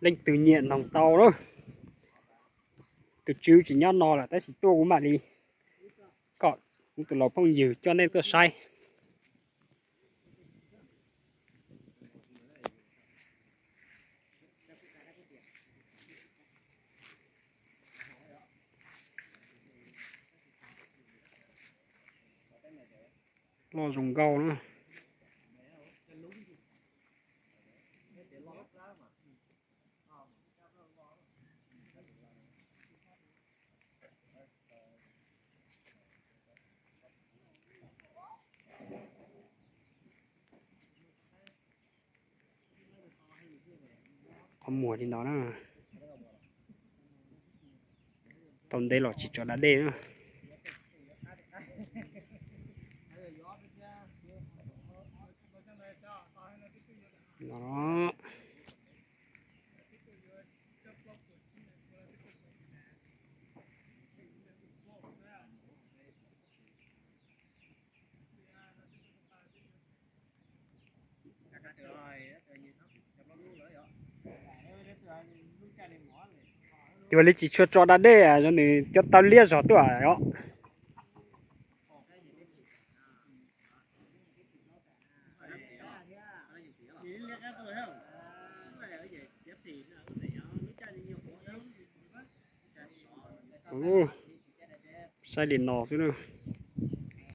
Leej twg nyiam noog tau na. Tus tswv tsis nyob no lawm tab sis tuaj kuv mam li kom kuv tus laus phooj ywg coj nej tuaj saib. Loj zoo nkauj na. Qhov muag li no na. Tau ntev los tsis tso da dej na. Yuav li tsis tshua tso da dej, nws cov taw liab zog tuaj os. Saib li no xwb na.